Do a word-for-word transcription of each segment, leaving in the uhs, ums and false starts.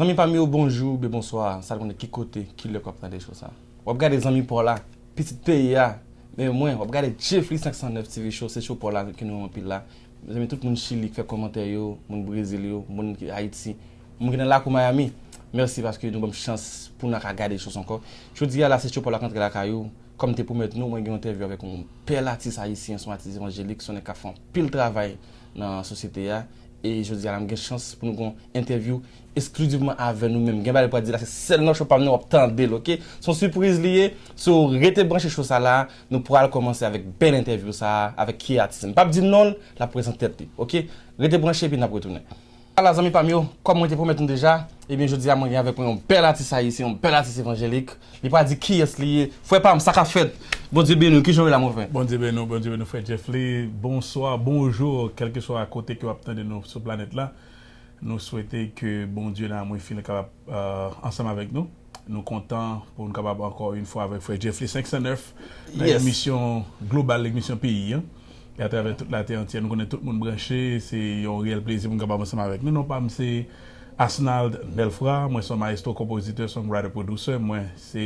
Zanmi pa m yo, bonjou oubyen bonswa, sa depann de ki kote, ki lè ke w ap tande show sa. W ap gade zanmi pa w la, pitit peyi a, men mwen, w ap gade Jeffly senk san nèf T V Show, se show pa w la ke nou anpil la. Mezanmi, tout moun Chili k fè kòmantè yo, moun Brezil yo, moun ki Ayiti, moun ki nan lakou Miami, mèsi paske nou ban m chans pou n ka gade show sa ankò. Jodi a la, se show pa w la k antre lakay ou. Kòm m te pwomèt nou, mwen gen yon entèvyou avèk yon bèl atis ayisyen, se yon atis evanjelik, se yon nèg k ap fè anpil travay nan sosyete a. E jodi a la, m gen chans pou nou gen yon entèvyou esklizivman avè nou menm. Gen bagay li pral di la, se sèl nan show pa m nan w ap tande l, oke? Se yon sipriz li ye. So, rete branche show sa la, nou pral kòmanse avèk bèl entèvyou sa a, avèk ki atis. M p ap di non l, l ap prezante tèt li, oke? Rete branche epi n ap retounen. Ala zanmi pa m yo, kòm mwen te pwomèt nou deja, ebyen jodi a mwen gen avèk mwen yon bèl atis ayisyen, yon bèl atis evanjelik. Li pral di kiyès li ye. Frè pa m, sa k ap fèt? Bondye beni w, kijan w ye la mon frè? Bondye beni w, Bondye beni w frè Jeffly. Bonswa, bonjou, kèlkeswa kote ke w ap tande nou sou planèt la. Nou swete ke Bondye nan amou infini kapab, euh, ansanm avèk nou. Nou kontan pou nou kapab ankò yon fwa avèk frè Jeffly senk san nèf nan emisyon global, emisyon peyi an. E atravè tout latè antyè, nou konnen tout moun branche, se yon reyèl plezi pou nou kapab ansanm avèk nou. Non pa m se Asnald Nelfra, mwen se yon mayestwo, konpozitè, songwriter, pwodisè. Mwen se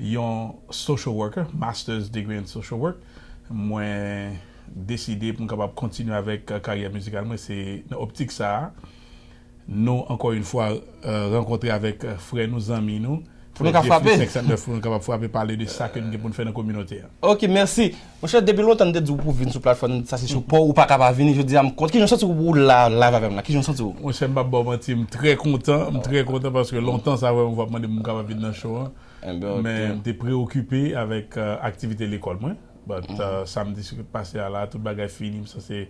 yon social worker, master's degree in social work. Mwen deside pou m kapab kontinye avèk, euh, karyè mizikal mwen, se nan optik sa a. Nou, ankò yon fwa, euh, rankontre avèk, euh, frè nou, zanmi nou, pou nou ka frape. Jeffly senk san nèf, pou nou kapab frape, pale de sa ke nou gen pou nou fè nan kominote a. Ok, mèsi. Monchè, depi lontan n te di w pou w vin sou platfòm, sa se show pa w, ou pa ka pa vini. Jodi a, m kontan. Kijan w santi w pou w la, live avè m la? Kijan w santi w? Monchè, m p ap ba w manti, m trè kontan, m trè kontan paske lontan sa vrèman w ap mande m pou m kapab vin nan show an. Enben, ok. Men m te preokipe avèk, euh, aktivite lekòl mwen. But, euh, samdi sot pase a la, tout bagay fini, m sanse,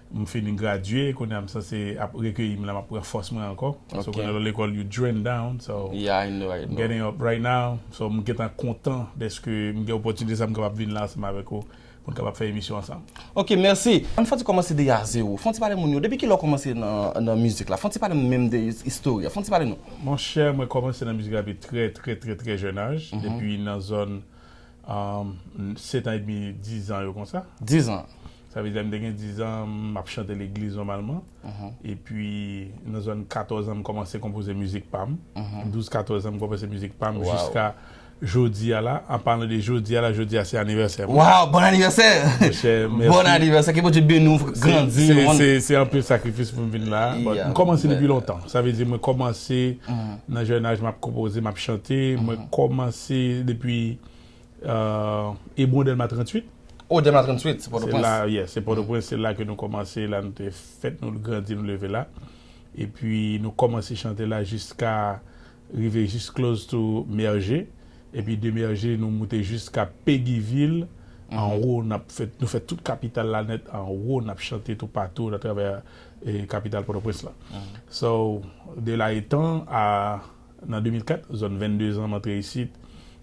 m fini gradye, kounye a m sanse ap rekeyi m la, m ap pran fòs mwen ankò. Paske kounye a lè w lekòl, you drain down, so I'm getting up right now. So m gentan kontan dèske m gen opòtinite sa, m kapab vin la ansanm avèk ou pou n kapab fè emisyon ansanm. Ok, mèsi. Ann fè yon ti kòmanse de a zewo. Fè yon ti pale moun yo. Depi kilè w kòmanse nan, nan mizik la? Fè yon ti pale m menm de istori a. Fè yon ti pale nou. Monchè, mwen kòmanse nan mizik la depi trè, trè, trè, trè jèn aj. Depi nan zòn um, sèt an edmi, diz an yo konsa. Diz an. Sa vle di, m te gen diz an, m ap chante legliz nòmalman. Epi, nan zòn katòz an, m kòmanse konpoze mizik pa m. Douz, katòz an, m kòmanse mizik pa m jiska jodi a la. An palan de jodi a la, jodi a se anivèsè mwen. Wow, bon anivèsè! Monchè, mèsi. Bon anivèsè, ke Bondye beni w, grandi. Se, se, se anpil sakrifis pou m vin la. But m kòmanse depi lontan. Sa vle di, mwen kòmanse nan jèn aj, m ap konpoze, m ap chante. Mwen kòmanse depi euh, Ebron Dèlma tranntuit. Oh, Dèlma tranntuit, se Pòtoprens. Se la, yeah, se Pòtoprens, se la ke nou kòmanse, la nou te fèt, nou grandi, nou leve la. Epi nou kòmanse chante la jiska rive jis close to Mèje. Epi de Mèje, nou moute jiska Peguy Ville. Anwo, n ap fè, nou fè tout kapital la nèt. Anwo, n ap chante toupatou atravè, eh, kapital Pòtoprens la. So, de la etan a nan de mil kat, zòn vennde zan, m antre isit.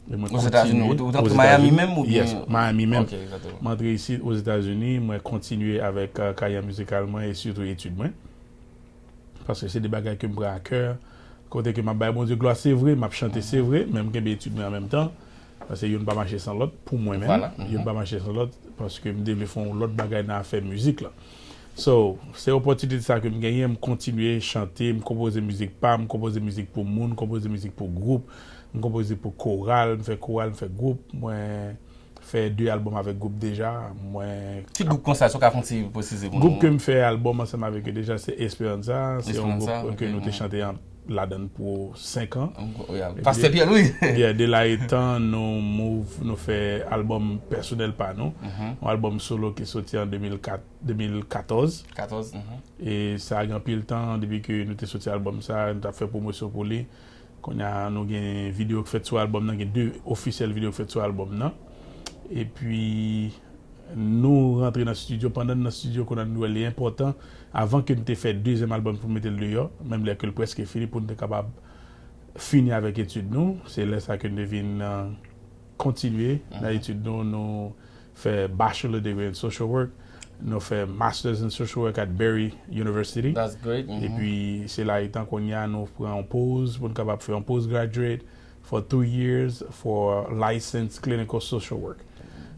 E mwen kontinye. Ozetazini, ou, ou t antre Miami menm oubyen? Yes, Miami menm. Ok, egzakteman. M antre isit, Ozetazini, mwen kontinye avèk, euh, karyè mizikal mwen e sitou etid mwen. Paske se de bagay ke m pran a kè. Kote ke m ap bay Bondye glwa, se vre, m ap chante, se vre, men m kenbe etid mwen an menm tan. Paske youn pa mache san lòt, pou mwen menm. Youn pa mache san lòt, paske m te vle fè yon lòt bagay nan afè mizik la. So, se opòtinite sa ke m genyen, m kontinye chante, m konpoze mizik pa m, m konpoze mizik pou moun, m konpoze mizik pou gwoup, m konpoze pou koral, m fè koral, m fè gwoup, mwen fè de albòm avèk gwoup deja, mwen... Ki gwoup konsa, si w ka fè yon ti presize pou nou? Gwoup ke m fè albòm ansanm avèk yo deja, se Esperanza, se yon gwoup ke nou te chante an ladan l pou senk an. Pastè Pierre Louis. Yeah, de la etan, nou move, nou fè albòm pèsonèl pa nou. Yon albòm solo ki soti an de mil kat, de mil katòz. Katòz. E sa gen anpil tan depi ke nou te soti albòm sa, nou t ap fè pwomosyon pou li. Kounye a, nou gen videyo k fèt sou albòm nan, gen de ofisyèl videyo k fèt sou albòm nan. Epi, nou rantre nan estidyo. Pandan n nan estidyo, kounye a nou wè li enpòtan, avan ke n te fè dezyèm albòm pou n mete l deyò, menm lè ke l prèske fini, pou n te kapab fini avèk etid nou. Se lè sa ke n te vin, euh, kontinye nan etid nou. Nou fè bachelor degree in social work, nou fè masters in social work at Barry University. That's great. Epi se la etan kounye a nou pran yon poz pou n kapab fè yon postgraduate for three years for licensed clinical social work.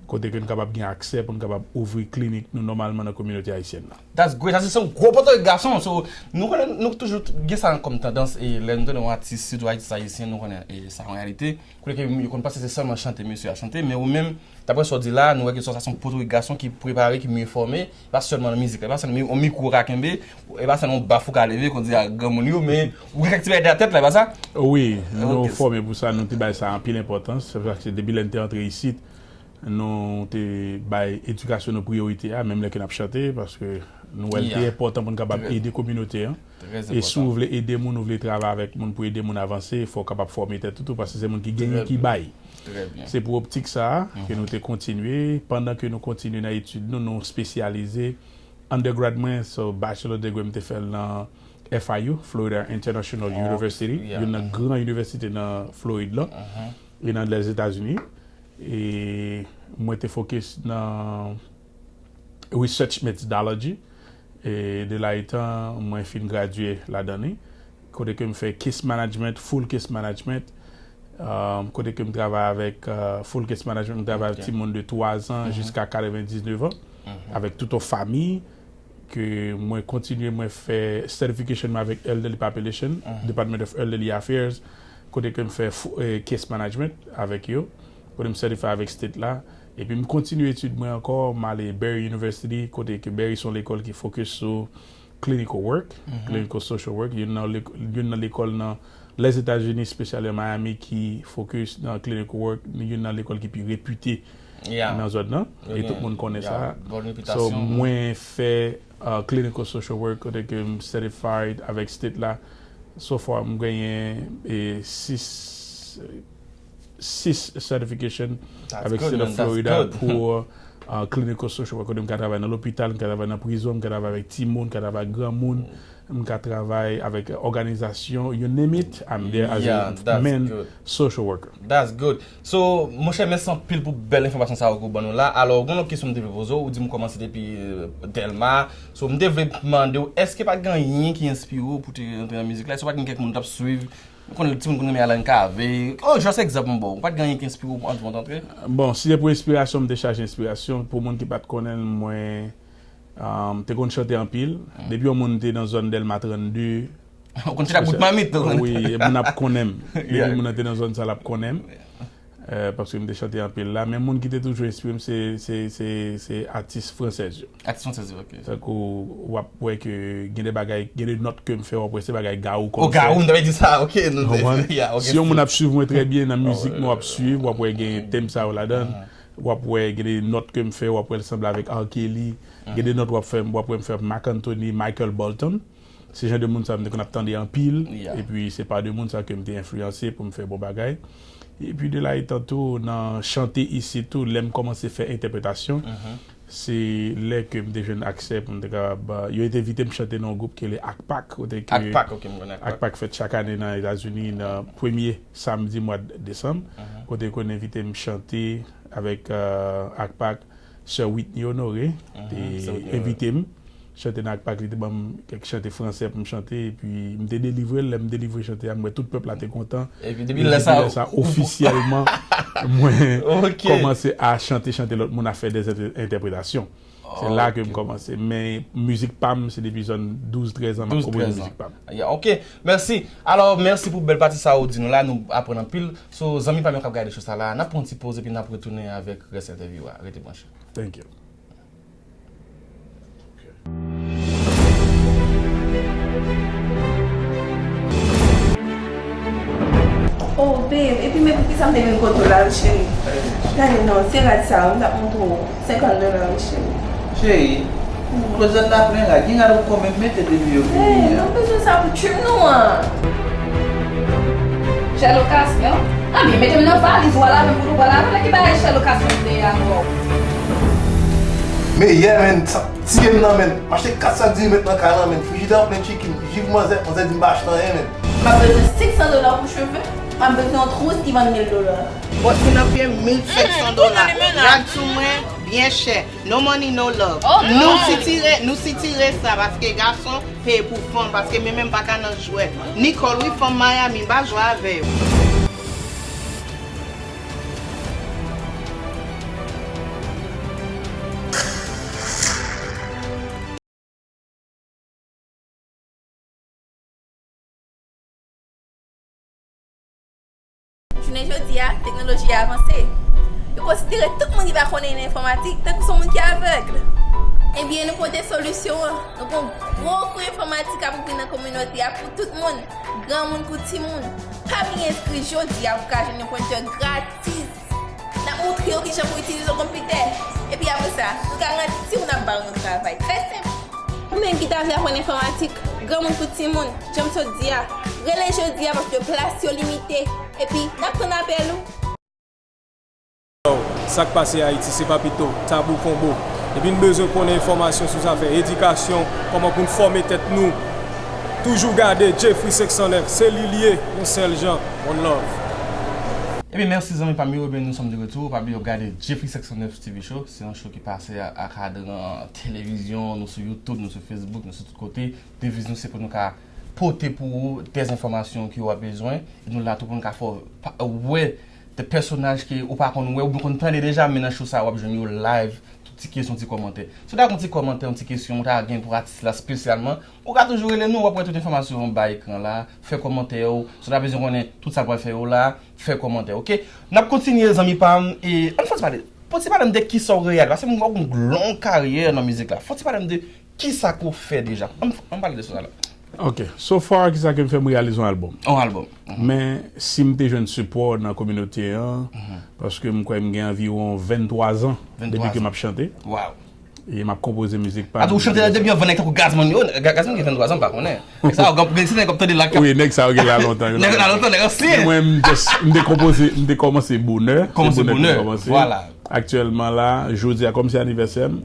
kote ke n kapab gen aksè pou n kapab ouvri klinik nou nòmalman nan kominote ayisyèn nan. That's great. Sa se yon gwo pòtay gason. So, nou konnen, nou toujou t- gen sa kòm tandans, e lè nou tande yon atis, sitou atis ayisyen, nou konnen e sa yon reyalite. Kote ke yo konn panse se sèlman chante mesye a chante, men ou menm, daprè sa w di la, nou wè ke sa se yon pòtay gason ki prepare, ki mye fòme, e pa sèlman nan mizik la, e pa sèlman yon mikwo w ka kenbe, e pa sèlman yon baf ou ka leve, kondi a granmoun yo, men ou gen kèk ti bagay dèyè tèt la, e pa sa? Wi, nou fòme pou sa, nou te bay sa anpil enpòtans. Se sa ke depi lè n te antre isit, nou te bay edikasyon nou priyorite a, menm lè ke n ap chante, paske nou wè l te enpòtan pou n kapab ede kominote an. E si w vle ede moun, ou vle travay avèk moun pou ede moun avanse, fò w kapab fòme tèt ou tou, paske se moun ki genyen ki bay. Se pou optik sa a ke nou te kontinye. Pandan ke nou kontinye nan etid nou, nou espesyalize. Undergrad mwen, so bachelor degree m te fè l nan F I U, Florida International University, youn nan gran inivèsite nan Florid la, e nan Lèzetazini. E mwen te fokis nan research methodology. E de la etan mwen fin gradye ladan li, kote ke m fè case management, full case management, um, kote ke m travay avèk uh, full case management, m travay avèk timoun de twa zan jiska katrevendiznèf an, avèk tout yon fami, ke mwen kontinye mwen fè certification mwen avèk Elderly Population, Department of Elderly Affairs, kote ke m fè fou- eh, case management avèk yo, kote m certify avèk state la, epi m kontinye etid mwen ankò, m ale Barry University, kote ke Barry se yon lekòl ki focus sou clinical work, clinical social work, youn nan lek- youn nan lekòl nan Lèzetazini, espesyalman Miami, ki focus nan clinical work, youn nan lekòl ki pi repite nan zòn nan, e tout moun konnen sa. So, mwen fè uh, clinical social work, kote ke m certified avèk state la. So far, m genyen e sis sis certification avèk State of Florida pou uh, clinical social work, kote m ka travay nan lopital, m ka travay nan prizon, m ka travay avèk timoun, m ka travay avèk granmoun, m ka travay avèk òganizasyon, you name it, I'm there as a man social worker. That's good. So, monchè, mèsi anpil pou bèl enfòmasyon sa yo ke w ban nou la. Alò, gen yon lòt kesyon m te vle poze w, ou di m kòmanse depi euh, Dèlma. So, m te vle mande w, èske pa t gen anyen ki enspire w pou te rantre nan mizik la? Èske pa t gen kèk moun w t ap swiv? Ou konnen timoun konn renmen al nan kave. Oh, just egzanp m ba w. Pa t gen anyen ki enspire w anvan w t antre? Bon, si se pou enspirasyon, m te chaje enspirasyon. Pou moun ki pa t konnen m, mwen um, te konn chante anpil. Depi yon moun te nan zòn Dèlma trannde, ou konn chante ak bout mamit tou. Wi, e moun ap konnen m. Depi moun nan te nan zòn sa, l ap konnen m. Eh, paske m te chante anpil la. Men moun ki te toujou enspire m, se, se, se, se atis fransèz yo. Atis fransèz yo, ok. Tankou w ap wè ke gen de bagay, gen de nòt ke m fè, w ap wè se bagay Garou kòm fè. O, Garou, m t ap di sa, ok. Si yon moun ap swiv mwen trè byen nan mizik mwen, w ap swiv, w ap wè gen tèm sa yo ladan. W ap wè gen de nòt ke m fè, w ap wè l sanble avèk R. Kelly. Gen de nòt w ap fè, w ap wè m fè Marc Anthony, Michael Bolton. Se jan de moun sa m te konn ap tande anpil. Epi se pa de moun sa ke m te enfliyanse pou m fè bon bagay. Epi de la etan tou, nan chante isit tou, lè m kòmanse fè entèpretasyon, se lè ke m te jwenn aksè pou m te kapab, euh, yo te envite m chante nan yon gwoup ki rele Akpak, kote ke Akpak, ok, m konnen Akpak. Akpak fèt chak ane nan Etazini, nan premye samdi mwa desanm, kote yo konn envite m chante avèk euh, Akpak, Sè Whitney Honoré te envite m chante nan Akpak, li te ban m kèk chante fransè pou m chante, epi m te delivre l. Lè m delivre chante a, m wè tout pèp la te kontan. Epi depi lè sa, ofisyèlman, mwen kòmanse a chante, chante lòt moun, a fè de entèpretasyon. Se la ke m kòmanse. Men mizik pa m, se depi zòn douz, trèz an, m ap konpoze mizik pa m. Ya, ok. Mèsi. Alò, mèsi pou bèl pati sa ou di nou la, nou aprann anpil. So, zanmi pa m yo k ap gade show sa la, n ap pran yon ti poz epi n ap retounen avèk rès entèvyou a. Rete branche. Thank you. Oh, babe, epi men poukisa m te vin kote w la, wi, cheri? Gade non, se rad sa yo, m t ap montre w senkant dola, wi, cheri. Cheri, klozèt la plen rad. Gen rad ankò, men mete depi yo fini. Hey, nou bezwen sa pou trip nou an. Chè lokasyon? Anben, mete m nan valiz ou al avè m pou nou pral avè l. Ki bagay chè lokasyon m te ye ankò? Men yè, men, sa tiye m nan, men. M achte kat sak diri m met nan kay lan, men. Frijidè an plen chicken. Ji pou manzè, manzè di m pa achte anyen, men. M ap bezwen senk san dola pou cheve. M ap bezwen yon twous ki vann mil dola. Pòt moun an peye mil senk san dola. Rad sou mwen, byen chè. No money, no love. Oh, no. Nou sitire, nou sitire sa, paske gason peye pou fanm, paske men menm pa ka nan jwèt. Nicole, wi, fanm Miami, m pa jwe avè yo. Men jodi a, teknoloji a avanse. Yo konsidere tout moun ki pa konnen nan enfòmatik tankou se yon moun ki avèg. Ebyen, nou pote solisyon an. Nou gen yon gwo kou enfòmatik k ap ouvri nan kominote a pou tout moun, granmoun kou timoun. Pa bliye enskri jodi a pou w ka jwenn yon pwentè gratis. N ap montre w kijan pou w itilize yon konpitè. Epi apre sa, nou garanti w n ap ba w yon travay trè senp. Ou menm ki ta vle aprann enfòmatik, granmoun kou timoun, jan m sot di a, rele jodi a paske plas yo limite. Epi, n ap tann apèl ou. Sa k pase Ayiti, se pa pito, Tabou Konbo. Epi n bezwen konnen enfòmasyon sou zafè edikasyon, kòman pou n fòme tèt nou. Toujou gade Jeffrey senk san nèf, se li l ye, yon sèl jan, one love. Ebyen, mèsi zanmi pa m yo, ebyen, nous sommes de retour. Pa bliye w gade Jeffrey senk san nèf T V Show, se yon show ki pase a, a kadran televizyon, nou sou YouTube, nou sou Facebook, nou sou tout kote. Deviz nou se pou nou ka pote pou ou dèz enfòmasyon ke w ap bezwen. E nou la tou pou nou ka fè w pa- wè de pèsonaj ke ou pa konn wè, oubyen konn tande deja, men nan show sa a w ap jwenn yo live, tout ti kesyon, ti kòmantè. Si w ta gen yon ti kòmantè, yon ti kesyon ou ta gen pou atis la espesyalman, ou ka toujou rele nou, w ap wè tout enfòmasyon anba ekran la, fè kòmantè w, si w ta bezwen konnen tout sa l pral fè yo la, fè kòmantè, oke? N ap kontinye zanmi pa m, e ann fò ti pale, fò ti pale m de kisa w reyalize, paske m wè w gen yon long karyè nan mizik la, fò ti pale m de kisa ke w fè deja, ann ann pale de sa la. Ok, so far kisa ke m fè, m reyalize yon albòm. Yon albòm. Men si m te jwenn sipò nan kominote an, paske m kwè m gen anviwon venntwa zan depi ke m ap chante. Wow. E m ap konpoze mizik pa Atò, ou chante depi anvan nèg tankou Gazman yo. Ga- Gazman gen venntwa zan, m pa konnen. Nèg sa yo gen se nèg k ap tande la k ap Wi, nèg sa yo gen la lontan. Nèg la lontan, nèg ansyen. Mwen, m just, m te konpose, m te kòmanse bonè. Se Kòmanse bonè m te bonè. Kòmanse. Vwala. Aktyèlman la, jodi a, kòm se anivèsè m,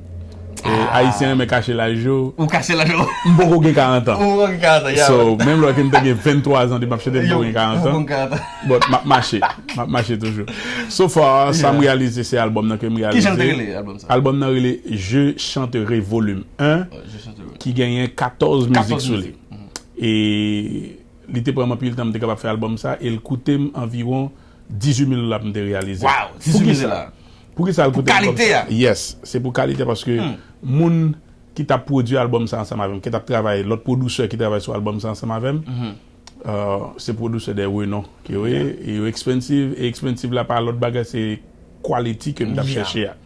e, Ayisyen renmen kache laj yo. Ou kache laj yo. M poko gen karant an. Ou gen karant an, ya. So, menm lè ke m te gen venntwa zan depi m ap chante, m poko gen karant an. But m ap mache. M ap mache toujou. So far, sa m reyalize, se albòm nan ke m reyalize. Kijan l te rele, albòm sa? Albòm nan rele Je Chanterai Volume un, Je Chanterai. Ki genyen katòz mizik sou li. E li te pran m anpil tan m te kapab fè albòm sa, e l koute m anviwon dizuit mil dola pou m te reyalize. Wow, dizuit mil dola. Poukisa l koute m kòmsa? Kalite a. Yes, se pou kalite paske moun ki t ap pwodui albòm sa ansanm avè m, ki t ap travay, lòt pwodisè ki travay sou albòm sa ansanm avè m, euh, se pwodisè de renon ke yo ye, e yo expensive, e expensive la pa lòt bagay, se quality ke m t ap chèche a.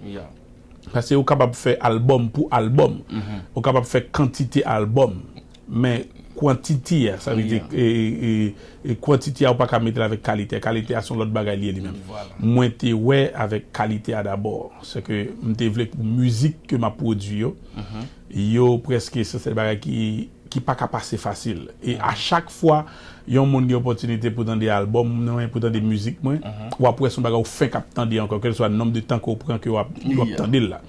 Paske ou kapab fè albòm pou albòm, ou kapab fè kantite albòm, men quantity a, sa vle di, e, e, e quantity a ou pa ka mete l avèk kalite a. Kalite a se yon lòt bagay li ye li menm. Mwen te wè avèk kalite a dabò, se ke m te vle pou mizik ke m ap pwodui yo, yo prèske se sèl bagay ki, ki pa ka pase fasil. E a chak fwa yon moun gen opòtinite pou tande albòm mwen, pou tande mizik mwen, w ap wè se yon bagay ou fenk ap tande ankò, kèlswa nonb de tan ke w pran ke w ap, w ap tande l la.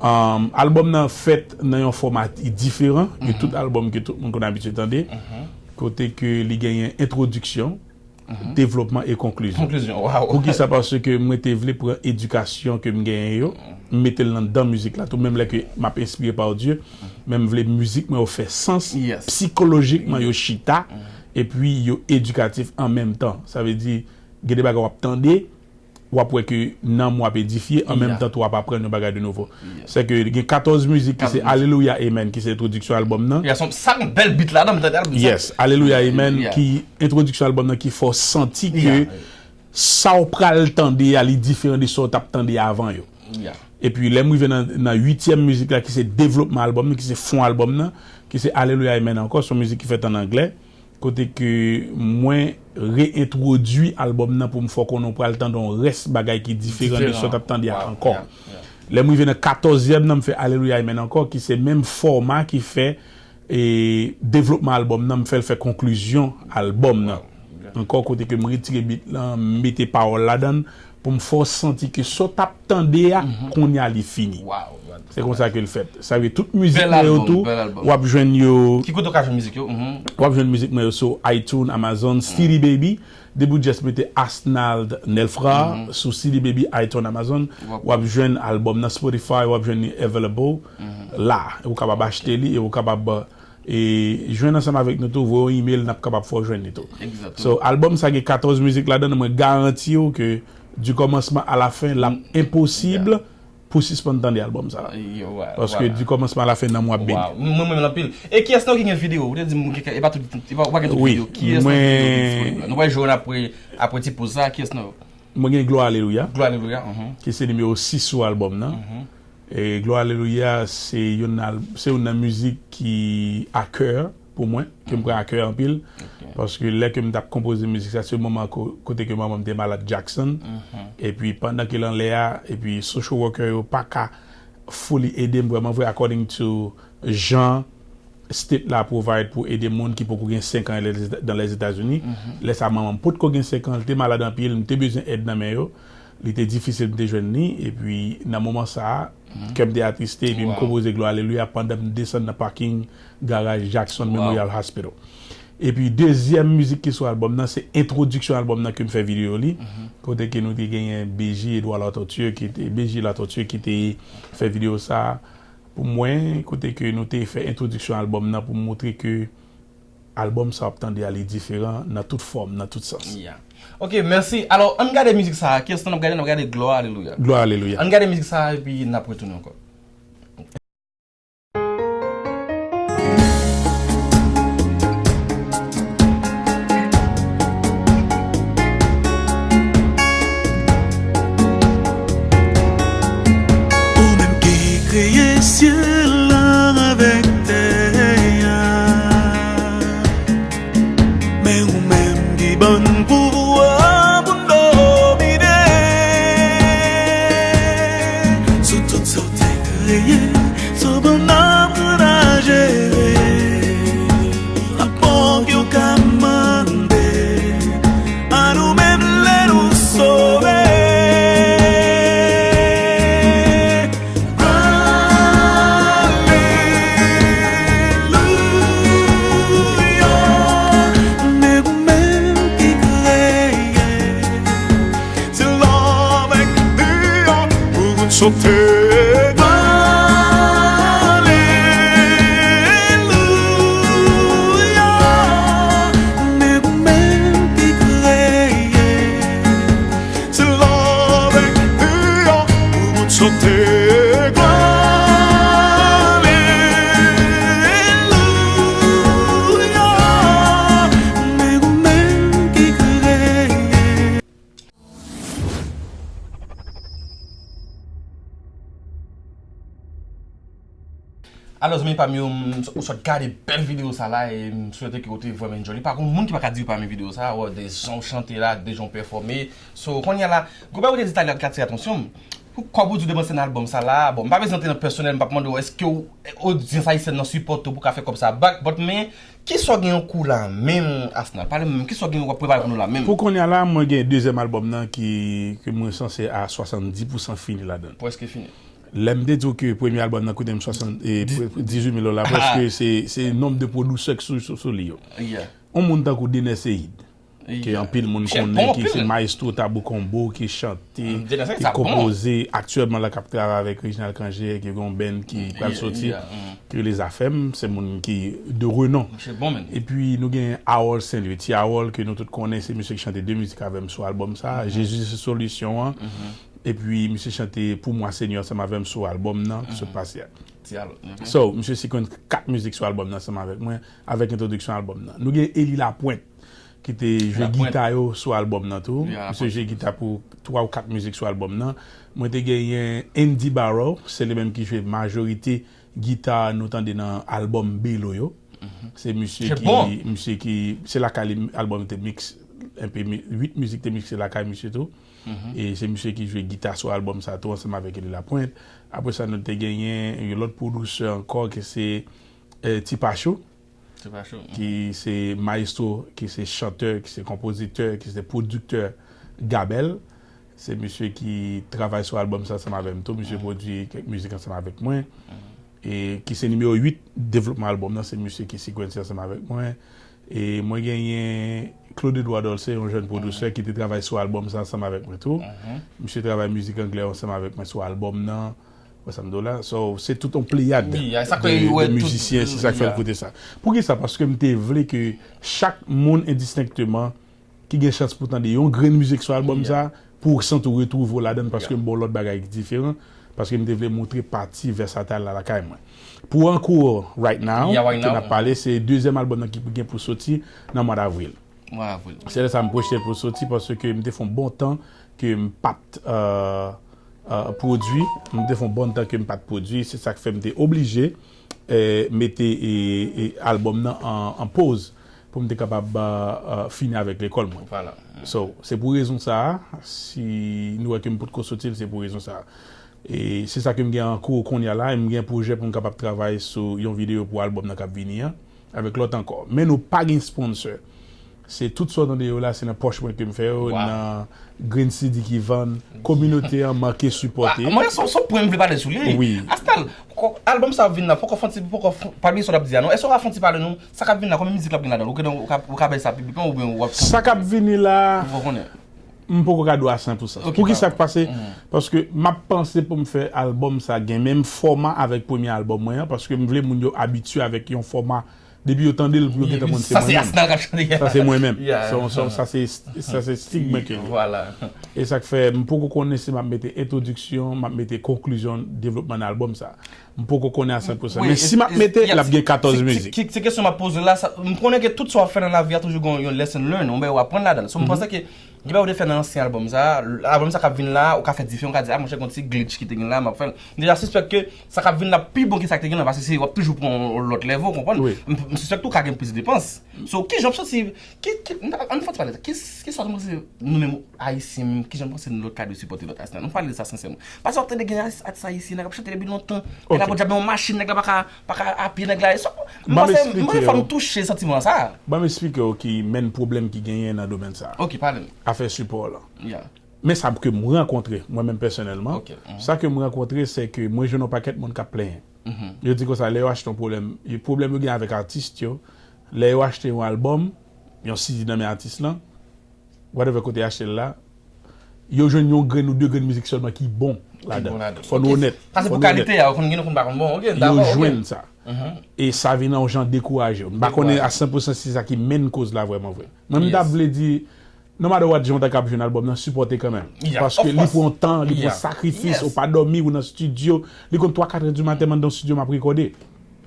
Um, albòm nan fèt nan yon fòma diferan de tout albòm ke tout moun konn abitye tande, kote ke li genyen entwodiksyon, devlopman e konklizyon. Konklizyon, waw. Poukisa? Paske mwen te vle pran edikasyon ke m genyen yo, m mete l anndan mizik la tou, menm lè ke m ap enspire pa Dye, men m vle mizik mwen yo fè sans, psikolojikman yo chita, epi yo edikatif an menm tan. Sa vle di, gen de bagay w ap tande, w ap wè ke nanm w ap edifye, an menm tan tou w ap aprann yon bagay de nouvo. Se ke gen katòz mizik ki se Alelouya Amen, ki se entwodiksyon albòm nan. Ya, sa gen bèl beat ladan, m tande albòm sa. Yes, Alelouya Amen, ki entwodiksyon albòm nan ki fè w santi ke sa w pral tande a, li diferan de sa w t ap tande avan yo. Epi lè m rive nan, nan uityèm mizik la ki se devlopman albòm nan, ki se fon albòm nan, ki se Alelouya Amen ankò, se yon mizik ki fèt an anglè. Kote ke mwen reyentwodui albòm nan pou m fè w konnen w pral tande yon rès bagay ki diferan de sa w t ap tande a ankò. Lè m rive nan katòzyèm nan, m fè Alelouya Amen ankò, ki se menm fòma ki fè e devlopman albòm nan, m fè l fè konklizyon albòm nan. Ankò, kote ke m retire beat lan, m mete pawòl ladan l, pou m fè w santi ke sa w t ap tande a, kounye a li fini. Se konsa ke l fèt. Sa vle tout mizik mwen yo tou, w ap jwenn yo. Ki kote w ka jwenn mizik yo? W ap jwenn mizik mwen yo sou iTunes, Amazon, C D Baby. Depi w just mete Asnald Nelfra sou C D Baby, iTunes, Amazon, w ap jwenn albòm nan, Spotify, w ap jwenn li available la. E ou kapab achte li e ou kapab e jwenn ansanm avèk nou tou, voye yon email, n ap kapab fè w jwenn li tou. So, albòm sa gen katòz mizik ladan l, mwen garanti w ke du commencement à la fin, l ap enposib pou sispann tande albòm sa. Paske di kòmansman a la fen nan m w ap beni. Mwen renmen l anpil. E kiyès nan yo ki gen videyo? Ou te di m e pa tout, e pa, ou pa gen tout videyo. Kiyès nan videyo ki disponib la? Nou pral jwe apre, apre ti poz sa. Kiyès nan yo? Mwen gen Glwa Alelouya. Glwa Alelouya. Ki se nimewo sis sou albòm nan. E Glwa Alelouya se youn nan, se youn nan mizik ki a kè pou mwen, ke m pran a kè anpil. Paske lè ke m t ap konpoze mizik sa, se moman ko-, kote ke manman m te malad Jackson. Epi pandan ke l anlè a, epi social worker yo pa ka fully ede m vrèman vre according to jan state la provide pou ede moun ki poko gen senk an dan Lèzetazini. Lè sa manman m potko gen senk an, li te malad anpil, m te bezwen èd nan men yo. Li te difisil m te jwenn li, epi nan moman sa a, kè m te atriste, epi m konpoze Glwa Alelouya pandan m desann nan parking garaj Jackson Memorial Hospital. Epi dezyèm mizik ki sou albòm nan, se entwodiksyon albòm nan ke m fè videyo li, kote ke nou te genyen B J Edouard Latortue, ki te, B J Latortue ki te fè videyo sa a pou mwen, kote ke nou te fè entwodiksyon albòm nan pou m montre ke albòm sa w ap tande a, li diferan nan tout fòm, nan tout sans. Ok, mèsi. Alò, ann gade mizik sa a. Kiyès nan n ap gade? N ap gade Glwa Alelouya. Glwa Alelouya. Ann gade mizik sa a, epi n ap retounen ankò. Ou menm ki kreye syèl la avèk tè a. Men ou menm ki ban n pouvwa pou n domine sou tout sa w te kreye, sou ban n aprann a jere. Rapò ke w ka mande a nou menm lè nou sove. Alelouya, men ou menm ki kreye syèl la avèk tè a, pou nou chante. Alelouya, men ou menm ki kreye syèl la avèk tè a, pou nou chante. Alelouya, men ou menm ki kreye. Alò, zanmi pa m yo, m, ou sot gade bèl videyo sa la, e m swete ke ou te vrèman enjoy li. Pa gon moun ki pa ka di yo pa renmen videyo sa, wè, de jan w chante la, de jan w pèfòme. So, kounye a la, gon bagay ou te di talè a ki atire atansyon m. Pou kòb ou di w depanse nan albòm sa la, bon, m pa bezwen antre nan pèsonèl, m p ap mande w, èske w, odyans ayisyèn nan sipòte w pou w ka fè kòb sa back, but men, kisa w gen an kou la menm, Asnal? Pale m, kisa w gen w ap prepare pou nou la menm? Pou kounye a la, mwen gen dezyèm albòm nan ki, ke mwen sanse a swasanndis pousan fini ladan l. Prèske fini. Lè m te di w ke premye albòm nan koute m swasant, e, dizuit mil dola, prèske se, se nonb de pwodisè k sou, sou, sou li yo. On moun tankou Dener Ceïde, ke anpil moun konnen, ki se mayestwo Tabou Combo, ki chante, ki konpoze, aktyèlman la k ap travay avèk Reginald Cangé, ki gen yon band ki pral soti, ki rele Zafèm, se moun ki de renon. Epi nou gen Harold Saint-Louis, Ti Harold, ke nou tout konnen, se misye ki chante de mizik avè m sou albòm sa, Jésus se solution an. Epi misye chante Pour moi Seigneur ansanm avè m sou albòm nan, ki sot pase a. So, misye sequence kat mizik sou albòm nan ansanm avèk mwen, avèk entwodiksyon albòm nan. Nou gen Élie Lapointe, ki te jwe gita yo sou albòm nan tou. Misye jwe gita pou twa ou kat mizik sou albòm nan. Mwen te genyen Andy Barrow, se li menm ki jwe majorite gita nou tande nan albòm Belo yo. Se misye ki, misye ki, se lakay li albòm te mix, enpe mi-, uit mizik te mikse lakay misye tou. E se misye ki jwe gita sou albòm sa tou ansanm avèk Élie Lapointe. Apre sa, nou te genyen yon lòt pwodisè ankò ki se, eh, Ti Pacho, ki se mayestwo, ki se chantè, ki se konpozitè, ki se pwodiktè Gabèl. Se misye ki travay sou albòm sa ansanm avè m tou. Misye pwodui kèk mizik ansanm avèk mwen. E ki se nimewo uit devlopman albòm nan, se misye ki sequence ansanm avèk mwen. E mwen genyen Claude Edouard Dolcé, yon jèn pwodisè ki te travay sou albòm sa ansanm avèk mwen tou. Misye travay mizik anglè ansanm avèk mwen sou albòm nan. Wè sa m di w la? So, se tout yon pleyad de, de mizisyen, se sa k fè l koute sa. Poukisa? Paske m te vle ke chak moun endistenkteman ki gen chans pou tande yon grenn mizik sou albòm sa, pou w santi w retwouve w ladan l, paske m ba w lòt bagay ki diferan. Paske m te vle montre pati Versatile la lakay mwen. Pou An Kou right now, Yeah, right ke n now. Ap pale, se dezyèm albòm nan ki gen pou soti nan mwa davril. Mwa avril. Se lè sa m pwojte l pou soti paske m te fè yon bon tan ke m pa t euh, euh, pwodui. M te fè yon bon tan ke m pa t pwodui. Se sa k fè m te oblije euh, mete e, e albòm nan an, an poz pou m te kapab euh, euh, fini avèk lekòl mwen. Voilà. So, se pou rezon sa a, si nou wè ke m potko soti l, se pou rezon sa a. E se sa ke m gen an kou kounye a la, e m gen pwojè pou m kapab travay sou yon videyo pou albòm nan k ap vini an, avèk lòt ankò. Men nou pa gen sponsor. Se tout sa w tande yo la, se nan pòch mwen ke m fè yo, Wow. Nan grenn C D ki vann, kominote an manke sipòte. Mwen se se pwen m vle pale sou li. Wi. Asnel, ko- albòm sa ap vin la, poko fon ti, poko fon- pa bliye sa w ap di a non. Èske w ka fon ti pale nou, sa k ap vin la, konbyen mizik l ap gen ladan l? Ou ka, ou ka, ou ka bay sa piblik lan oubyen w ap Sa k ap vini la, ou konnen? M poko ka di w a san pou san. Ok, Poukisa k dakò. Pase? Paske m ap panse pou m fè albòm sa gen menm fòma avèk premye albòm mwen an, paske m vle moun yo abitye avèk yon fòma depi yo tande l pou yo gentan konn se Sa se mwen menm. Asnel k ap chante. Sa se mwen menm. Yeah. Sa, sa, sa se sa se stig mwen ke li. Voilà. E sa k fè m poko konnen si m ap mete entwodiksyon, m ap mete konklizyon devlopman nan albòm sa. M poko konnen a san pou san. Wi, Men si m ap e- e- mete, yeah, l ap gen katòz se- mizik. Se se kesyon m ap poze la, sa- m konnen ke tout sa w ap fè nan lavi a toujou gen yon lesson learn, yon bagay w aprann ladan l. So m panse ke gen bagay ou te fè nan ansyen albòm sa, albòm sa k ap vin la, ou ka fè diferan, ou ka di, a monchè, gen yon ti glitch ki te gen la, m ap fè l. M deja sispèk ke sa k ap vin la pi bon ke sa k te gen la, paske se w ap toujou pran yon lòt level, ou konprann? Wi. M m sispèk tou ka gen plis depans. So, ki jan w santi, ki, ki, ann fè ti pale, ki, ki sa w panse nou menm Ayisyen, ki jan w panse nou lòt ka dwe sipòte lòt Ayisyen? Nou pale de sa sensèman. Paske w ap tande gen atis ayisyen, nèg ap chante depi lontan, nèg la Ok. pran djab nan yon machin, nèg la pa ka, pa ka apiye nèg la. So, m Ban m panse, m eksplike panse w. Fò m touche santiman sa. Ban m eksplike w ki menn pwoblèm ki genyen nan domèn sa. Ok, pale m. Afè sipò lan. Yeah. Men sa ke m rankontre, mwen menm pèsonèlman, Ok, mhm. Sa ke m rankontre, se ke mwen jwenn yon pakèt moun k ap plenyen. Yo di konsa, lè yo achte yon pwoblèm, yo- pwoblèm yo gen avèk atis yo, lè yo achte yon albòm, yon C D nan men atis lan, whatever kote yo achte l la, yo jwenn yon grenn ou de grenn mizik sèlman ki bon ladan. Bon ladan. Fò nou Ok. onèt. Sa se Fò pou nou onèt. kalite a, ou konn gen nou konn pa konn bon. Ok, Yo dakò, ok. Jwenn sa. E sa vin yon jan dekouraje. M pa konnen a san pou san si sa ki menn koz la vrèman vre. Mwen m t ap Yes. Vle di, no matter what, jan w ta kab jwenn albòm nan, sipòte kanmenm. Yeah, Paske of li course. pran tan, li pran Yeah. sakrifis, Yes. Ou pa dòmi, ou nan studio, li konn twa, kat è di maten, m anndan studio, m ap rekòde.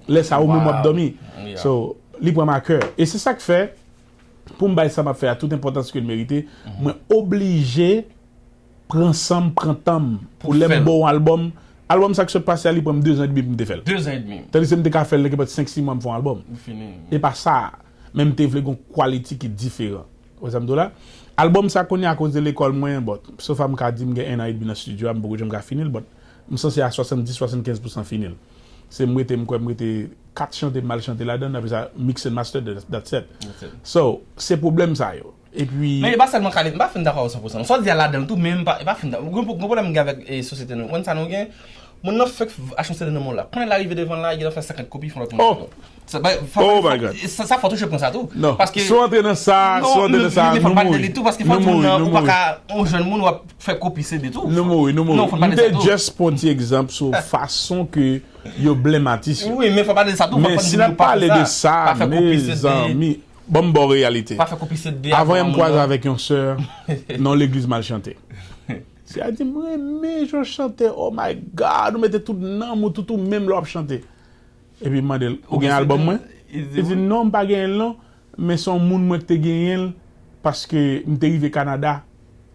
Lè sa ou menm w ap Wow. Dòmi. Yeah. So, li pran m a kè. E se sa k fè, pou m bay sa m ap fè a tout enpòtans ke l merite, mwen oblije pran san m, pran tan m. Pou Pou lè fè m l. Ba w albòm, albòm sa k sot pase a, li pran m dezan edmi pou m te fè l. Dezan edmi. Tandis ke m te ka fè l nan kenpòt senk sis mwa m fè yon albòm. Ou fini. E pa sa, men m te vle gon quality ki diferan. Ou wè sa m di w la? Albòm sa kounye a akoz de lekòl mwen, but, so far m ka di m gen ennan edmi nan studio a, m poko janm ka fini l, but, m sanse a swasanndis, swasannkenz pousan fini l. Se m rete, m kwè m rete kat chante, m al chante ladan, apre sa, mix and master, that- that's it. That's it. So, se pwoblèm sa yo. Epi, Men e pa sèlman kalite, m pa fin dakò san pou san. Sa w di a ladan l tou, men m pa, e pa fin dakò. Gon, gon pwoblèm m gen avèk e, sosyete nou. Ou konn sa nou gen? Moun nan fèk achte yon C D nan men w la. Konnen l arive devan la, li gentan fè senkant kopi, fè yon lòt moun. Oh. Sa, ba, fò, Oh fò, my God. Sa, sa fò touche pran sa tou. Non. Paske Si w antre nan sa, si w antre nan sa, men fò nou pale de mouri. li tou, paske fò Nou di moun mouri, nan, nou ou pa mouri. Ka, yon jèn moun, w ap fè kopi C D tou. Nou mouri, nou mouri. Non, fò n pale M de te sa tou. Just pran ti egzanp sou fason ke yo blame atis yo. Wi, men fò pale de sa tou. Men si n ap pale de sa, Pa fè kopi C D. Mezanmi, ban m ba w reyalite. Pa fè kopi C D. Avan yè m kwaze avèk yon sè nan yon legliz m al chante. Sè a di m, "M renmen jan w chante, oh my God, ou mete tout nanm ou, tout ou menm lè w ap chante." Epi m mande l, "Ou gen albòm mwen?" Li di, "Non, m pa genyen l non, men se yon moun mwen ki te genyen l, paske m te rive Kanada,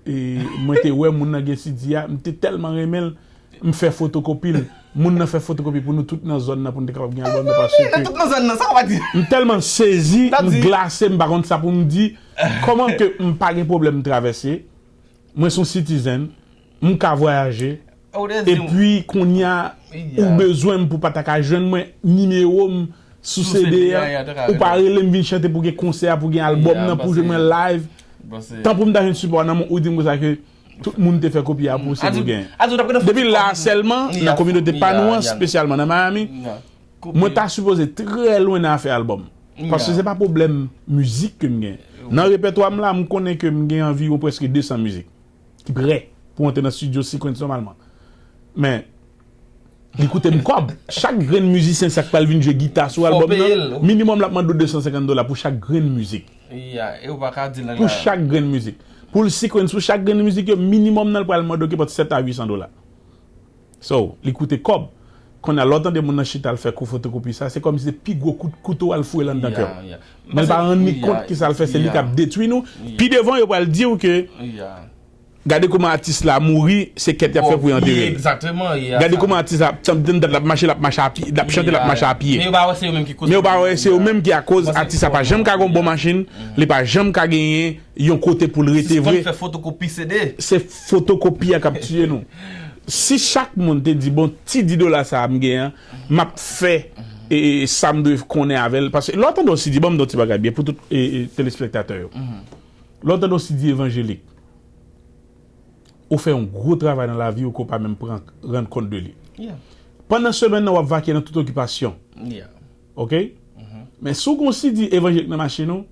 e mwen te wè moun nan gen C D a, m te tèlman renmen l, m fè fotokopi l. Moun nan fè fotokopi pou nou tout nan zòn nan pou nou te kapab gen albòm nan, paske Tout nan zòn nan, sa w pa di? M tèlman sezi, Sa m di- glase, m pa konn sa pou m di. Kòman ke m pa gen pwoblèm m travèse? Mwen se yon citizen, m ka vwayaje, Oh, that's it. Epi kounye a, Yeah. Ou bezwen m pou pa ta ka jwenn mwen, nimewo m sou Sou C D C D a, a, yeah, ta ka ou pa jwenn. Rele m vin chante pou gen konsè a, pou gen albòm Yeah, nan, pou paske- jwenn mwen live. Paske- Tan pou m ta jwenn sipò nan men w, ou di m konsa ke tout moun te fè kopi a pou se Adi- pou gen. Adi w t ap gen Depi la fòs. Sèlman, Yeah, nan kominote pa yeah, nou an, yeah. Espesyalman nan Miami, Yeah. Kopi. Mwen ta sipoze trè lwen nan afè albòm. Yeah. Paske se pa pwoblèm mizik ke m gen. Nan repètwa m la, m konnen ke m gen anviwon prèske de san mizik ki prè pou antre nan studio sequence nòmalman. Men, li koute m kòb. Chak grenn mizisyen sa k pral vin jwe gita sou Fò albòm peye nan, l. minimòm l ap mande w de san senkant dola pou chak grenn mizik. Yeah, e ou pa ka di l nan Pou la. Chak grenn mizik. Pou l sequence, pou chak grenn mizik yo, minimòm nan l pral mande w kenpòt sèt a uit san dola. So, li koute kòb. Kounye a, lè w tande moun nan chita al fè kou fotokopi sa, se kòmsi se pi gwo kout kouto al foure l anndan kè w. Men l pa rann li kont ki sa l fè, se li k ap detwi nou. Pi devan, yo pral di w ke gade kòman atis la mouri, se kèt y ap fè pou y antere l. Gade kòman atis la ap tann dat, l ap mache, l ap mache a pye, l ap chante, l ap mache a pye. Men yo pa wè se yo menm ki akoz atis la pa janm ka gen yon bon machin, li pa janm ka genyen yon kote pou l rete vre. Sispann fè fotokopi C D. Se fotokopi a k ap tiye nou. Si chak moun te di, "Bon, ti dis dola sa a m gen an, m ap fè e, e, sa m dwe konnen avè l." Paske lè w tande yon C D, ban m di yon ti bagay byen pou tout e, e, telespektatè yo. Lè w tande yon C D evanjelik, ou fè yon gwo travay nan lavi w ke w pa menm pran rann kont de li. Pandan semèn nan, w ap vakye nan tout okipasyon. Oke? Men si w gen yon C D evanjelik nan machin ou,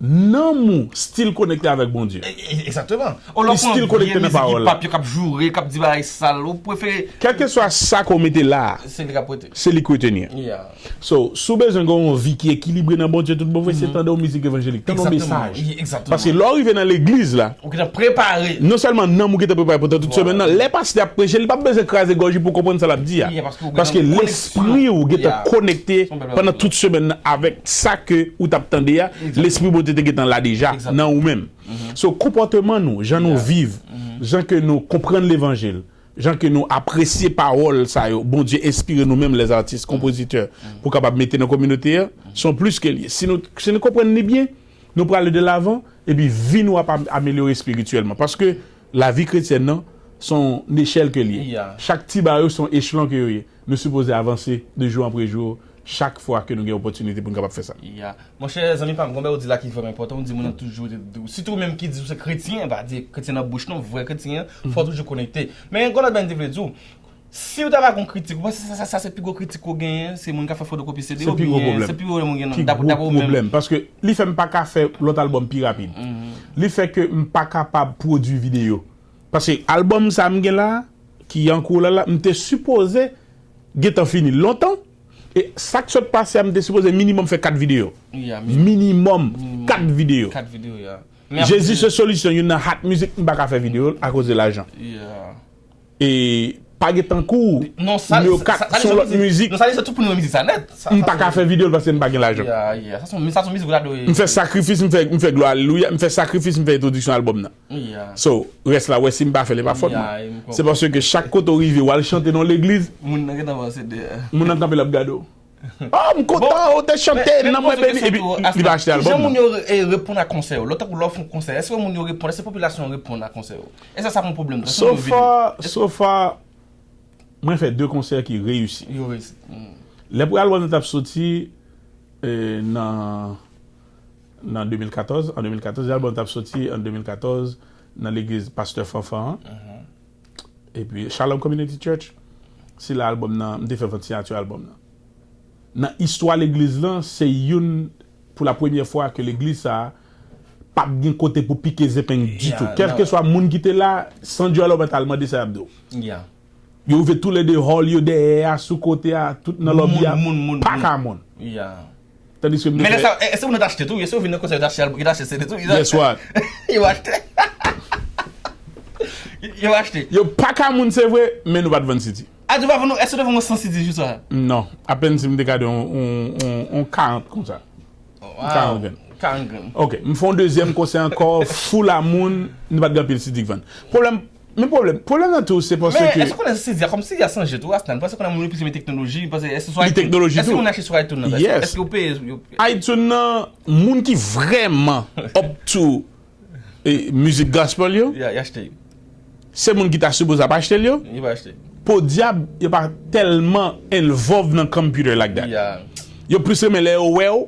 nanm ou still konekte avèk Bondye. Egzakteman. Ou lè w pran vye mizik hip hop yo k ap joure, k ap di bagay sal, ou prefere. Kèlkeswa sa ke w mete la a, se li k ap rete. Se li k reteni. So, si w bezwen gen yon vi ki ekilibre nan Bondye tout bon vre, se tande yon mizik evanjelik, tande yon mesaj. Paske lè w rive nan legliz la, ou gentan prepare. Non sèlman nanm ou gentan prepare pandan tout semèn nan, lè pastè ap preche, li p ap bezwen kraze gòj li pou konprann sa l ap di a. Paske lespri w gentan konekte pandan tout semèn nan avèk sa ke ou t ap tande a. Lespri Bondye te gentan la deja nan ou menm. So, konpòteman nou, jan nou viv, jan ke nou konprann levanjil, jan ke nou apresye pawòl sa yo, Bondye enspire nou menm, lèzatis, konpozitè, pou kapab mete nan kominote a, se yon plis ke l ye. Si nou, si nou konprann li byen, nou prale de lavan, epi vi nou ap am-, amelyore espirityèlman. Paske lavi kretyèn nan, se yon nechèl ke l ye. Chak ti ba yo, se yon echelon ke yo ye. Nou sipoze avanse de jou an pre jou, chak fwa ke nou gen opòtinite pou nou kapab fè sa. Monchè, zanmi pa m, gon bagay ou di la ki vrèman enpòtan, ou di moun nan toujou rete dou. Sitou ou menm ki di ou se kretyen, pa di kretyen nan bouch non, vrè kretyen, fò w toujou konekte. Men gon lòt bagay m te vle di w, si w ta va gon kritik, ou panse sa, sa, sa se pi gwo kritik ou genyen, se moun k ap fè fotokopi C D oubyen se pi gwo pwoblèm ou gen nan, dapre, dapre ou menm? Paske li fè m pa ka fè lòt albòm pi rapid. Li fè ke m pa kapab pwodui videyo. Paske albòm sa m gen la, ki an kou la la, m te sipoze gentan fini l lontan. E sa k sot pase a, m te sipoze minimòm fè kat videyo. Minimòm kat videyo. Jezi se solisyon, youn nan hot music, m pa ka fè videyo l akoz de lajan. E pa gen tankou nimewo kat, se yon lòt mizik. M pa ka fè videyo l paske m pa gen lajan. M fè sakrifis, m fè, m fè glwa alelouya, m fè sakrifis, m fè entwodiksyon albòm nan. So, rès la, w wè, si m pa fè l, e pa fòt mwen. Se paske chak kote w rive, w al chante nan yon legliz, moun nan gentan panse de. Moun nan kanpe, l ap gade w. Oh, m kontan, ou te chante nan mwen, baby. Epi li pa achte albòm nan. Kijan moun yo re-, e, reponn a konsè yo? Lè w tankou lè w fè yon konsè, èske moun yo reponn? Èske popilasyon an reponn a konsè yo? Èske sa pa yon pwoblèm? So far, so far, mwen fè de konsè ki reyisi. Yo reyisi. Lè pou albòm nan t ap soti, e, nan, nan de mil katòz, an de mil katòz, lè albòm t ap soti an de mil katòz nan legliz Pastè Fanfan an. Epi Shalom Community Church, se la albòm nan, m te fè vant siyati albòm nan. Nan istwa legliz lan, se youn, pou la premyè fwa ke legliz sa a p ap gen kote pou pike zepeng ditou. Kèlkeswa moun ki te la, Sandro Lobert al mande sa y ap di w. Yo ouvè toulède hall yo dèyè a, sou kote a, tout nan lòbi a, pa ka moun. Tandiske m te fè. Men lè sa, èske moun yo t achte tou? Èske yo vin nan konsè yo t achte albòm, yo t achte C D tou? Guess what? Yo achte. Yo achte. Yo pa ka moun, se vre, men nou pa t vann C D. A, nou pa vann, èske nou vann yon san C D jou sa? Non, apèn si m te ka de yon, yon, yon, yon karant konsa. Wow. Karant grenn. Karant grenn. Ok, m fè yon dezyèm konsè ankò, full a moun, nou pa t gen anpil C D k vann. Pwoblèm, men pwoblèm, pwoblèm nan tou, se paske. Men èske w konnen C D a, kòmsi C D a chanje tou, Asnan, paske konnen moun yo plis renmen teknoloji, paske èske sou iTunes, èske moun achte sou iTunes nan, èske yo peye, yo peye? iTunes nan, moun ki vrèman up to e, mizik gospel yo, se moun ki ta sipoze ap achte l yo. Podyab, yo pa tèlman involve nan computer like that. Yo plis renmen lè yo wè w,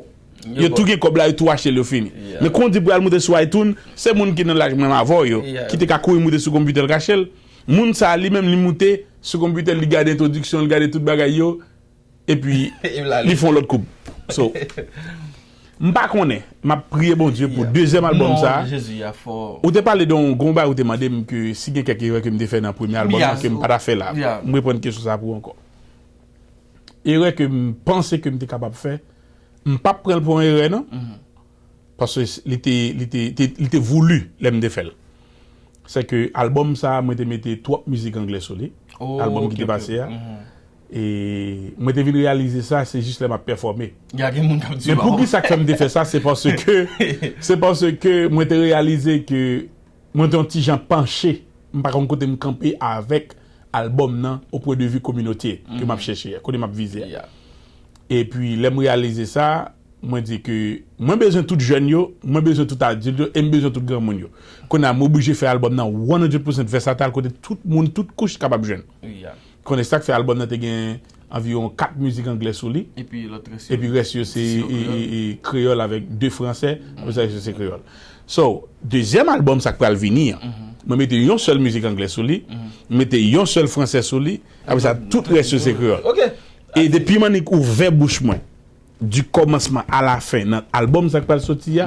yo tou gen kòb la, yo tou achte l, yo fini. Men kon w di pou y al moute sou iTunes, se moun ki nan laj menm avè w yo, ki te ka kouri moute sou konpitè l k achte l. Moun sa a, li menm, li moute sou konpitè l, li gade entwodiksyon, li gade tout bagay yo, epi li fè yon lòt koub. So, m pa konnen, m ap priye Bondye pou dezyèm albòm sa a. Ou te pale de yon, gon bagay ou te mande m ke si gen kèk erè ke m te fè nan premye albòm nan ke m pa ta fè la. M reponn kesyon sa a pou ou ankò. Erè ke m panse ke m te kapab fè, m p ap pran l pou yon erè non. Paske li te, li te, te, li te voulu lè m te fè l. Se ke albòm sa a, mwen te mete twòp mizik anglè sou li. Albòm ki te pase a. Mhm. E mwen te vin reyalize sa, se jis lè m ap pèfòme. Ya gen moun k ap di Men waw. Poukisa k fè m te fè sa, se paske se paske mwen te reyalize ke mwen te yon ti jan panche, m pa konn kote m kanpe avèk albòm nan o pwen de vi kominote ke m ap chèche a, kote m ap vize a. Ya. Epi lè m reyalize sa, mwen di ke mwen bezwen tout jèn yo, mwen bezwen tout adilt yo, e m bezwen tout granmoun yo. Kounye a m oblije fè albòm nan one hundred percent vèsatil kote tout moun, tout kouch kapab jwenn. Ya. Konnen sa k fè albòm nan te gen anviwon kat mizik anglè sou li. Epi lòt rès yo. Epi rès yo se Sino e, kreyòl. e, e kreyòl avèk de fransè, apre sa rès yo se kreyòl. So, dezyèm albòm sa k pral vini an, mwen mete yon sèl mizik anglè sou li, mwen mete yon sèl fransè sou li, apre sa tout rès yo se kreyòl. Ok. E depi m annik ouvè bouch mwen, di kòmansman a la fen nan albòm sa k pral soti a,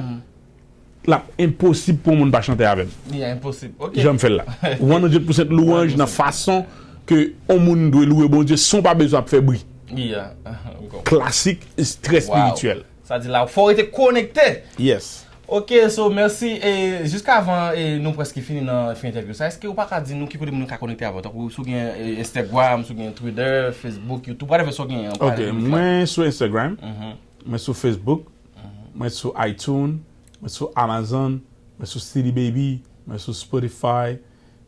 l ap enposib pou yon moun pa chante avè m. Ya, enposib. Ok. Jan m fè l la. One hundred percent louwanj nan fason ke yon moun dwe louwe Bondye san w pa bezwen ap fè bri. Ya. Klasik, trè espirityèl. Sa di la, fò w rete konekte. Yes. Ok, so mèsi. E jiska avan e nou prèske fini nan fen entèvyou sa, èske ou pa ka di nou ki kote moun yo ka konekte avè w? Tankou si w gen e, Instagram, si w gen Twitter, Facebook, YouTube, whatever sa w gen an. Ok, mwen sou Instagram, mwen sou Facebook, mwen sou iTunes, mwen sou Amazon, mwen sou CD Baby, mwen sou Spotify,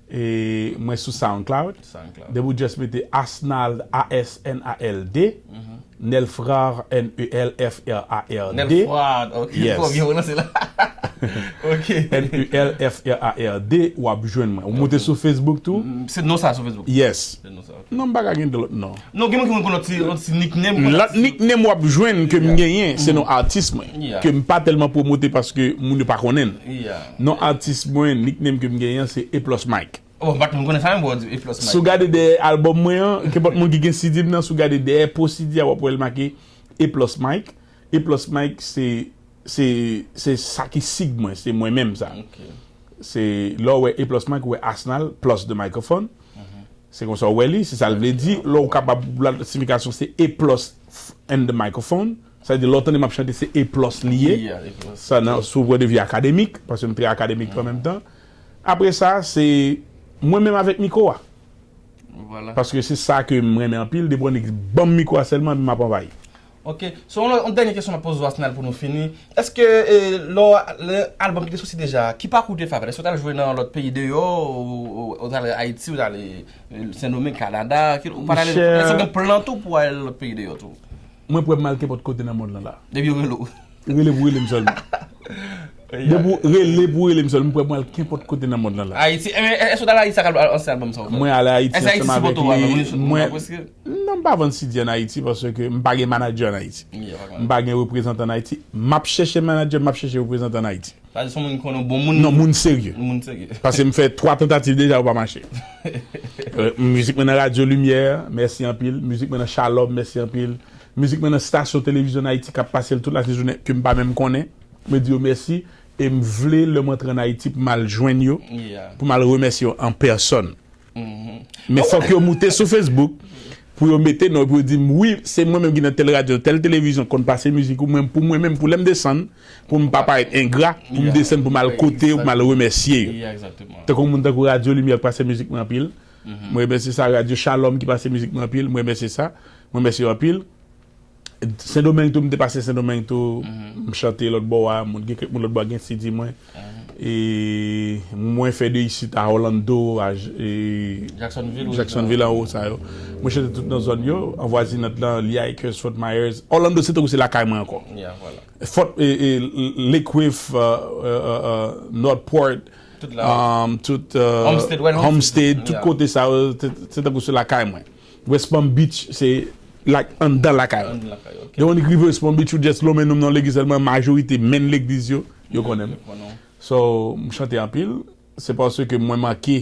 e mwen sou SoundCloud. SoundCloud. Depi w just mete Asnald, A S N A L D, Nelfrard, N E L F R A R D. Nelfrard, ok. Yes. Fò byen pwononse la. Ok. N E L F R A R D, w ap jwenn mwen. Ou moute sou Facebook tou? Mm, se non sa sou Facebook. Yes. Se non sa. Non, m pa ka gen de lòt non. Non, gen moun ki konn lòt ti, lòt ti nickname. Lòt nickname w ap jwenn ke m genyen, se non atis mwen. Yeah. Ke m pa tèlman pwomote paske moun yo pa konnen l. Yeah. Non atis mwen, nickname ke m genyen, se Eplos Mike. Oh, m pa t konn konnen sa menm, bro, di Eplos Mike. Si w gade dèyè albòm mwen an, kenpòt moun ki gen C D m nan, si w gade dèyè po C D a, w ap wè l make Eplos Mike. Eplos Mike, se, se, se sa ki sig mwen, se mwen menm sa. Ok. Se, lè w wè Eplos Mike, ou wè Asnal, plus the microphone. Se konsa w wè li, se sa l vle di. Lè w kapab, lòt siyifikasyon se Eplos and the microphone. Sa vle di, lè w tande m ap chante, se Eplos li ye. Yeah, Eplos. Sa nan, sou pwen de vi akademik, paske m trè akademik an menm tan. Apre sa, se mwen menm avèk mikwo a. Vwala. Paske se sa ke m renmen anpil, depi w annik ban m mikwo a sèlman, epi m ap anvayi. Ok, so yon, yon dènye kesyon m ap poze w, Asnal, pou nou fini. Èske eh, lè, lè albòm ki te soti deja, ki pakou w te fè avè l? Èske w t al jwe nan lòt peyi deyò, ou, ou, ou t al Ayiti, ou t al eh, Sendomeng, Kanada, ki, ou pa t al, Monchè, èske w gen plan tou pou al lòt peyi deyò tou? Mwen prè m al kenpòt kote nan mond lan la. Depi yo rele w. Rele pou rele m sèlman. Depi w rele pou rele m sèlman, mwen prè m al kenpòt kote nan mond lan la. Ayiti, eh, èske w t al Ayiti ak al- ansyen albòm sa w fè? Mwen ale Ayiti Èske Ayiti ansanm sou avèk foto a, li. nou sou Mwen, prèske? Non, m pa vann C D an Ayiti paske m pa gen manager an Ayiti. Yeah, pa M pa gen reprezantan an Ayiti. M ap chèche manager, m ap chèche reprezantan an Ayiti. Sa di se yon moun ki konnen yon bon moun. Non, moun serye. Moun serye. Paske m fè twa tantativ deja, yo pa mache. Euh, mizik mwen nan Radyo Limyè, mèsi anpil. Mizik mwen nan Shalom, mèsi anpil. Mizik mwen nan stasyon televizyon an Ayiti k ap pase l tout lasezounen ke m pa menm konnen. Mwen di yo mèsi. E m vle lè m antre an Ayiti pou m al jwenn yo, Yeah. Pou m al remèsye yo an pèsòn. Mhm. Men fòk yo moute sou Facebook pou yo mete non, pou yo di m, wi, se mwen menm ki nan tèl radyo, tèl televizyon konn pase mizik ou, mwen, pou mwen menm, pou lè m desann, pou m pa parèt engra, pou m Yeah. Desann, pou m al kote yo, pou m al remèsye yo. Yeah, exactement. Tankou moun tankou Radyo Limyè ki pase mizik mwen anpil. Mwen remèsye sa, Radyo Shalom ki pase mizik mwen anpil, mwen remèsye sa. Mwen remèsye yo anpil. Sendomeng tou, m te pase Sendomeng tou, m chante lòt bò a, moun gen kèk moun lòt bò a gen C D mwen. E mwen fè de isit a Orlando, a J- e Jacksonville, Jacksonville anwo sa yo. Mwen chante tout nan zòn yo, an vwazinant lan, Lehigh Acres, Fort Myers. Orlando se tankou se lakay mwen ankò. Yeah, vwala. Fort, e, e, Lake Worth, uh, uh, uh, uh, Northport, Tout la. um, tout, uh, Homestead, wè, Homestead, tout yeah. Kote sa yo, se se tankou se lakay mwen. West Palm Beach, se like anndan lakay mwen. Anndan lakay, ok. Depi w rive West Palm Beach, ou just lonmen non m nan legliz sèlman, majorite menm legliz yo, yo konnen m. Yo konnen w. So, m chante anpil, se paske mwen manke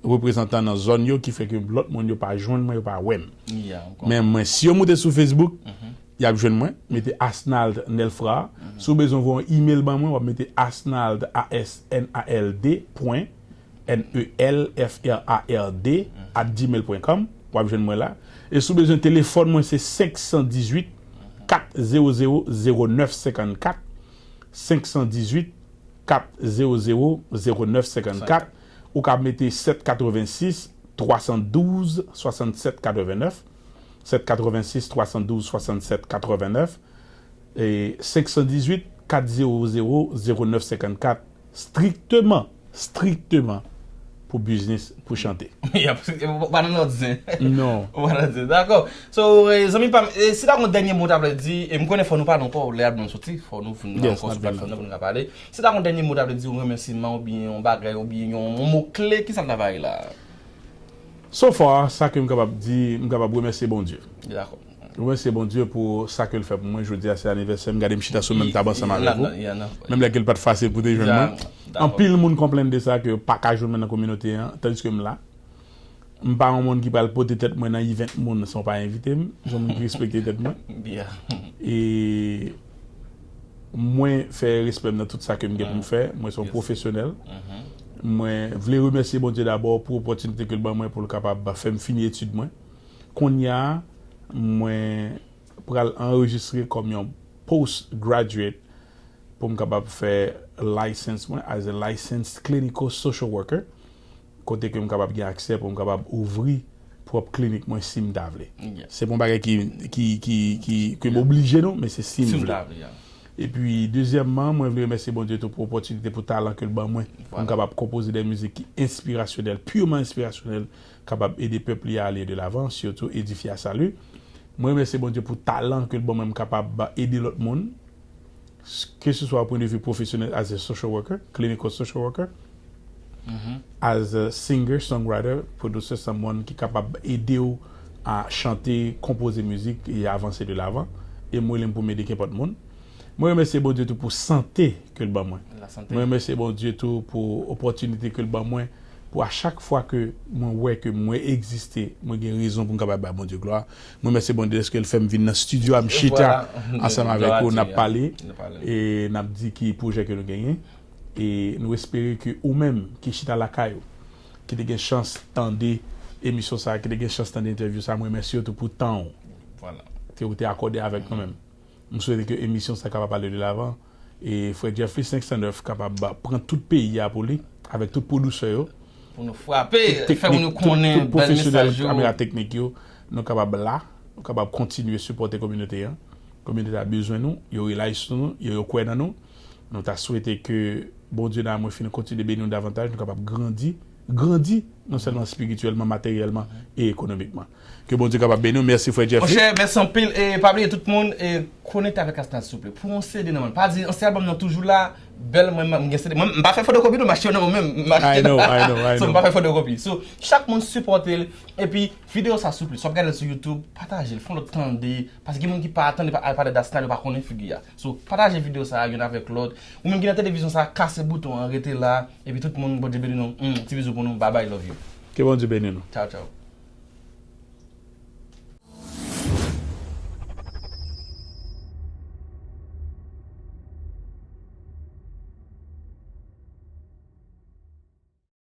reprezantan nan zòn yo ki fè ke lòt moun yo pa jwenn mwen, yo pa wè m. Yeah, m konprann. Men mwen, si yo moute sou Facebook, y ap jwenn mwen, mete Asnald Nelfra. Si w bezwen voye yon email ban mwen, w ap mete Asnald, A S N A L D, pwen, N E L F R A R D, at gmail pwen kòm. W ap jwenn mwen la. E si w bezwen telefòn mwen, se senk san dizuit, kat zewo zewo, zewo nèf senkannkat, senk san dizuit, kat zewo zewo, zewo nèf senkannkat. Ou ka mete sèt katrevensis twa san douz swasannsèt katrevenèf, sèt katrevensis twa san douz swasannsèt katrevenèf, e senk san dizuit kat zewo zewo zewo nèf senkannkat, strikteman, strikteman pou biznis, pou chante. Ou pa nan lòt zen. Non. Ou pa nan zen. Dakò. So, eh, zanmi pa m, eh, si ta gon dènye mo ta vle di, e m konnen fò nou pale ankò, lè album soti, fò nou vin Yes, ankò n ap sou vin. Platfòm nan pou nou ka pale. Si ta gon dènye mo ta vle di, yon remèsiman oubyen yon bagay, oubyen yon mo kle, ki sa l ta vle la? So far, sa ke m kapab di, m kapab remèsye Bondye. Dakò. Remèsye Bondye pou sa ke l fè pou mwen. Jodi a se anivèsè m, gade m chita sou menm tab ansanm avèk ou. Menm lè ke l pa t fasil pou te jwenn mwen. Anpil moun konplenn de sa ke yo pa ka jwenn mwen nan kominote an, tandiske m la. M pa yon moun ki pral pote tèt mwen nan event moun san w pa envite m. M se yon moun ki respekte tèt mwen. E mwen fè respè m nan tout sa ke m gen pou m fè. Mwen se yon pwofesyonèl. Mwen vle remèsye Bondye dabò pou opòtinite ke l ban mwen pou l kapab fè m fini etid mwen. Kounye a, mwen pral anrejistre kòm yon postgraduate pou m kapab fè license mwen as a licensed clinical social worker, kote ke m kapab gen aksè pou m kapab ouvri pwòp klinik mwen si m ta vle. Se pa yon bagay ki, ki, ki, ki, ke m oblije non, men se si m vle. Epi dezyèmman, mwen vle remèsye Bondye tou pou opòtinite, pou talan ke l ban mwen pou m kapab konpoze de mizik ki enspirasyonèl, purman enspirasyonèl, kapab ede pèp li a ale de lavan, sitou edifye a sali. Mwen remèsye Bondye pou talan ke l ban mwen, m kapab ede lòt moun, ke se swa o pwen de vi pwofesyonèl as a social worker, clinical social worker, as a singer, songwriter, producer, someone ki kapab ede w a chante, konpoze mizik e avanse de lavan. E mwen, lè m pou m ede kenpòt moun. Mwen remèsye Bondye tou pou sante ke l ban mwen. Mwen remèsye Bondye tou pou opòtinite ke l ban mwen, pou a chak fwa ke mwen wè ke mwen egziste, mwen gen rezon pou m kapab bay Bondye glwa. Mwen remèsye Bondye dèske l fè m vin nan estidyo a, m chita ansanm avèk ou, n ap pale, e n ap di ki pwojè ke nou genyen. E nou espere ke ou menm ki chita lakay ou, ki te gen chans tande emisyon sa, ki te gen chans tande entèvyou sa, mwen remèsye w tou pou tan ou ke ou te akòde avèk nou menm. M swete ke emisyon sa kapab ale de lavan. E frè Jeffrey senk san nèf kapab pran tout peyi a pou li, avèk tout pwodisè yo. Pou nou frape, fè moun yo konnen bèl mesaj yo. Kamera teknik yo, nou kapab la, nou kapab kontinye sipòte kominote an. Kominote a bezwen nou, yo rely sou nou, yo, yo kwè nan nou. Nou ta swete ke Bondye nan mwen fin kontinye beni nou davantaj, nou kapab grandi, grandi non sèlman espirityèlman, materyèlman e ekonomikman. Ke Bondye kapab beni w. Mèsi, frè Jeffrey. Monchè, mèsi anpil. E pa bliye tout moun, e konekte avèk Asnal, silvouplè. Pou yon C D nan men l. Pa di, ansyen albòm nan toujou la, bèl, mwen, mwen gen C D. Mwen, m pa fè fotokòpi, non, m achte yo nan men m. M achte yo. So, m pa fè fotokòpi. So, chak moun sipòte l. Epi, videyo sa, silvouplè, si w ap gade l sou YouTube, pataje l, fè yon lòt tande. Paske gen moun ki pa tande al pale d Asnal, yo pa konnen figi a. So, pataje videyo sa, youn avèk lòt. Ou menm ki nan televizyon sa, kase bouton an, rete la. Epi tout moun, Bondye beni nou. Mm, ti bizou pou nou. Bye bye, love you. Ke Bondye beni nou. Tchao, tchao.